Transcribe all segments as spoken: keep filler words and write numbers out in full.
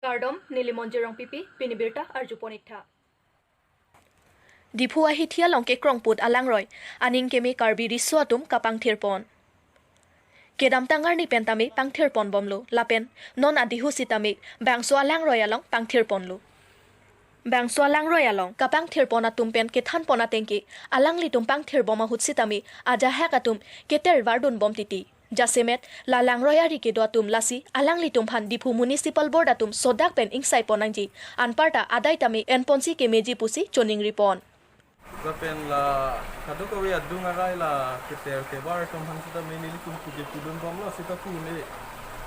Kardom, neli Monjir Rongpipi, pini birta arjupon iktha. Diphu ahithi along kekrongput alangroi, aning keme Karbi riso atum kapangthirpon. Kedamtang arni pen tame pangthirponbomlo, lapen non adihu sitame bangso alangroi along pangthirponlo. Bangso alangroi along kapangthirpon atum pen kethanpon atengke, alanglitum pangthirbom ahut sitame ajahak atum keter vardunbom titi. Jasemet la langroi ari kedo atum lasi alanglitum aphan Diphu Municipal Board atum sodak pen ingsaipon nangji, anparta adai tame enponsi kemeji pusi choningripon. Lapen la kadokave adung arai la keter kevar atum aphan sitame nelitum puke pudunbomlo, sita pu ne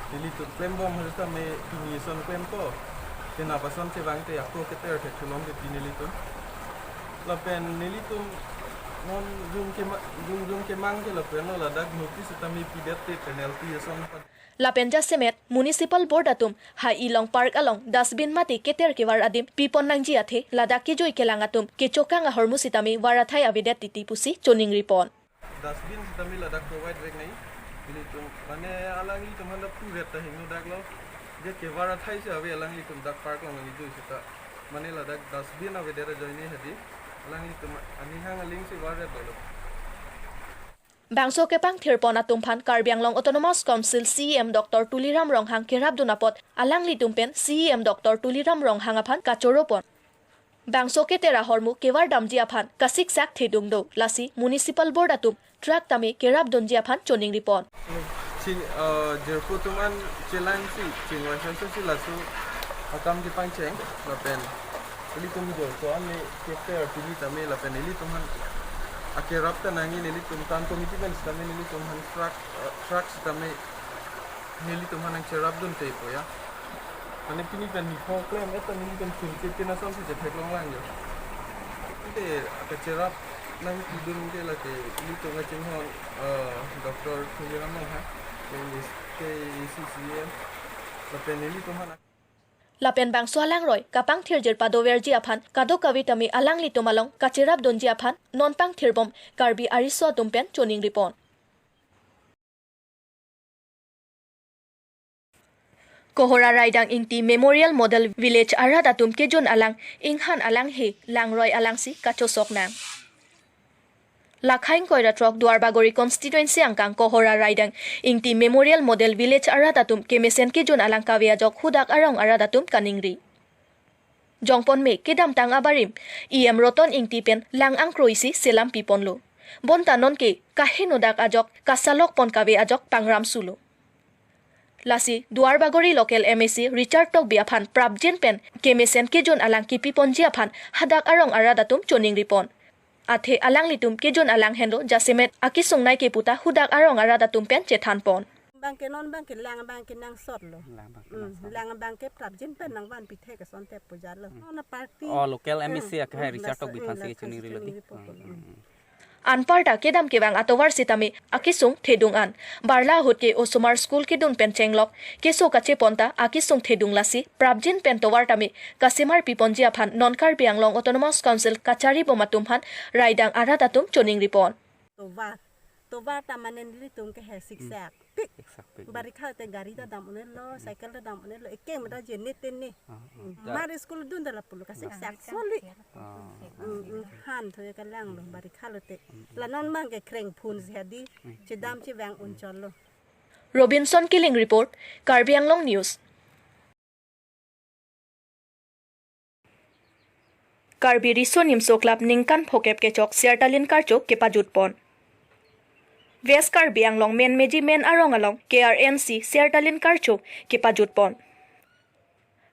nelitum klembom aphan sitame pini ason klempo. Penap ason chevangte ako keter thekthu longtiti nelitum. Lapen nelitum non jung kema-, jung jung kemang ke lapen lo ladak notice sitame pidet te penalty ason pa- Lapen jasemet Municipal Board atum Hai Ilong Park along dustbin mate keter kevar adim pipon nangji athe ladak kejui kelang atum kechokang ahormu sitame varathai avedet titi pusi choningripon. Dustbin sitame ladak provide vek nai. Nelitum mane alanglitum aphan dak puret ta hingno daklo. Je kevarathai si ave alanglitum dak park along nangkejui sita. Mane ladak dustbin avedet ajoine hadi alanglitum anihang aling si varet dolo. Bangso kepangthirpon atum aphan Karbi Anglong Autonomous Council C E M Doctor Tuliram Ronghang kerapdun apot alanglitum pen C E M Doctor Tuliram Ronghang aphan kachoropon. Bangso keter ahormu kevardamji aphan kasiksak thedung do, lasi Municipal Board atum truck tame kerapdunji aphan choningripon. Ching, eh, jirpo atum an chelangsi chingvai sangsi laso akam kepangcheng lapen ilitum jirpo an ne keter pini tame lapen ilitum aphan akerap ta nangji, nelitum town committee pen sitame nelitum aphan truck, eh, truck sitame nelitum aphan nangcherapdun te po ya. Mane pini pen nipho klem eta neli pen chingche pina asonsi chetheklonglang jo. Ante kacherap nangpidun ke lake ilitum kachinghon, eh, Doctor Tuliram Ronghang, ke A C C M, lapen ilitum aphan. Lapen bangso alangroi kapangthirjir padoverji aphan kadokave tame alanglitum along kacherapdunji aphan non pangthirbom Karbi ariso atum pen choningripon. Kohora Raidang Ingti Memorial Model Village arat atum kejun alang inghan alanghe langroi alangsi kachosok nang. Lakhaing Koiratrok Duarbagori constituency angkang Kohora Raidang Ingti Memorial Model Village arat atum kemesen kejun alang kave ajok hudak arong arat atum kaningri. Jongponme kedamtang abarim E M Roton Ingti pen lang angkroisi selam piponlo. Bonta nonke kaheno dak ajok kasalokpon kave ajok pangram sulo. Lasi Duarbagori local M A C Richard Tokbi aphan prapjin pen kemesen kejun alang kipiponji aphan hadak arong arat atum choningripon. Athe alanglitum kejun alang henlo jasemet akisung nai kepu ta hudak arong arat atum pen chethanpon. Bangke non bangke lang bangke nangsotlo. Lang bangke Hmm, nangsot. Lang bangke prapjin pen nangvanpi thek asonte pujalo. Hmm. Non party. Oh, local Hmm, M A C akhai hmm, Richard las-, Tokbi hmm, aphansi las-, choningrilo di. Choningripon. Hmm, hmm, hmm. Anparta kedam kevang atovar sitame akisung thedung an. Barla ahut ke osomar school kedun pen chenglok keso kachepon ta akisung thedung lasi prapjin pen tovar tame kasemar piponji aphan non Karbi Anglong Autonomous Council kacharibom atum aphan Raidang arat atum choningripon. Tovar. Tovar ta mane nelitum ke he siksak. Pik. Siksak pik. Barikha te gari ta dam un-elo, cycle ta dam un-elo, ekem ta jene tene. Ah, ah. Mar school dun dala pulo ka siksak soli. Ah. Mm, mm, han thoye kalanglo, barikha lote. Mm, mm. La non bangke krengphun si hadi, Mm, chedam mm. chevang un cholo. Robinson Killing report, Karbi Anglong News. Karbi Riso Nimso Club ningkan phokep kechok Sertalin Karcho kepajutpon. West Karbi Anglong Menmeji Men Arong along K R N C Sertalin Karcho kepajutpon.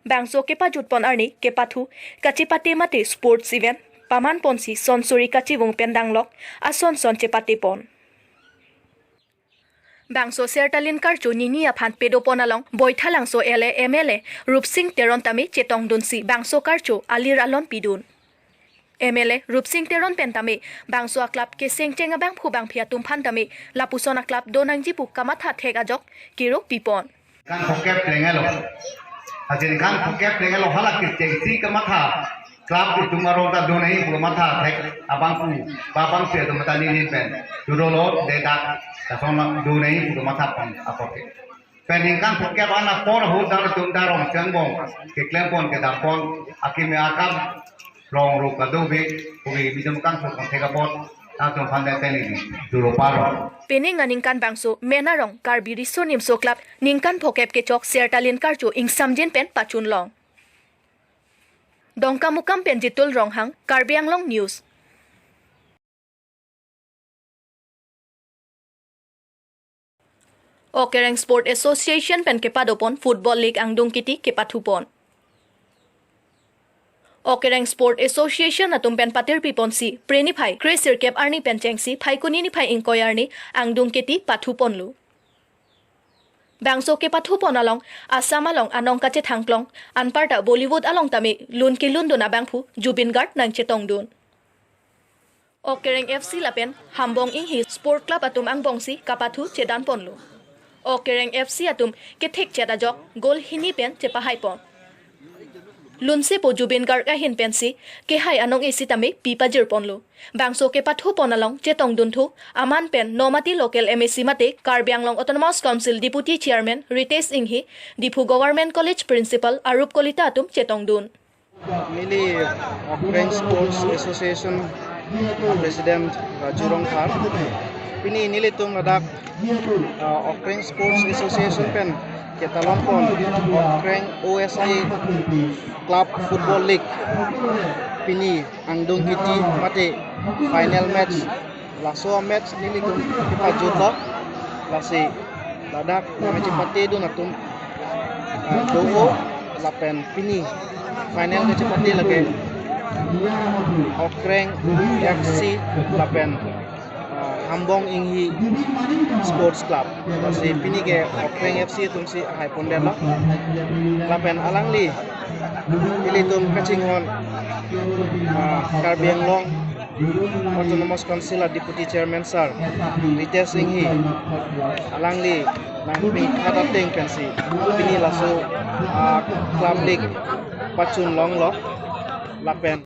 Bangso kepajutpon arni kepathu kachepate mate sports event pamanponsi sonsuri kachivung pen danglok ason son chepatepon. Bangso Sertalin Karcho nini aphan pedopon along Boithalangso L A M L A Rupsing Teron tame chetongdunsi bangso karcho alir alon pidun. M L A Rupsing Teron pen tame bangso a-club kesengcheng abangphu bangphi atum aphan tame lapuson a-club donangji pu kamatha thek ajok kero pipon. Kan phokep plengelo. Ajin kan phokep plengelo hala kechengsi kamatha. Club itum arong ta donai pu kamatha thek abangphu babang se atum ta nini pen. Judolo de dak kasong donai pu kamatha pon apoke. Ningkan phokep an apor ahut nangtum ta rong chengbong keklempon kedam pon akimi akam rong ru kadokave, kumi bidum kangso kangthek apot nangtum aphan teni duro paro. Pini aningkan bangso Mena Rong Karbi Riso Nimso Club ningkan phokep kechok Sertalin Karcho ingsamjin pen pachun long. Dongkamukam pen Jitul Ronghang, Karbi Anglong News. Okereng Sport Association pen kepadopon Football League angdung kiti kepathupon. Okereng Sport Association atum pen patirpiponsi Phre niphai kresirkep arni pen chengsi Phaikuni niphai ingkoi arni angdung kiti pathuponlo. Bangso kepathupon along Assam along anong kachethangklong anparta Bollywood along tame lun kelundun abangphu Zubeen Garg nangchetongdun. Okereng F C lapen Hambong Inghi Sport Club atum angbongsi kapathu chedanponlo. Okereng F C atum kethekchet ajok goal hini pen chepahaipon. Lunsepo Zubeen Garg ahin pensi kehai anong isi tame pipajirponlo. Bangso kepathupon along chetongdunthu aman pen Nomati local M A C mate Karbi Anglong Autonomous Council Deputy Chairman Ritesh Inghi, Diphu Government College Principal Arup Kalita atum chetongdun. Neli Okreng Sports Association President Raju Rongphar. Pini nelitum ladak, uh, Okreng Sports Association pen ketalonpon Okreng O S I Club Football League pini angdung kiti mate final match, laso match nelitum kepajutlo. Lasi ladak nangchepatedun atum, uh, do-o lapen pini final kachepate lake Okreng F C lapen, uh, Hambong Inghi Sports Club. Lasi pini ke Okreng F C atumsi haipondetlo. Lapen alangli ilitum kachinghon, uh, Karbi Anglong Autonomous Council a Deputy Chairman Sir Ritesh Inghi, alangli nangpingkhat ateng pensi pini laso, ah, Club League pachun longlo lapen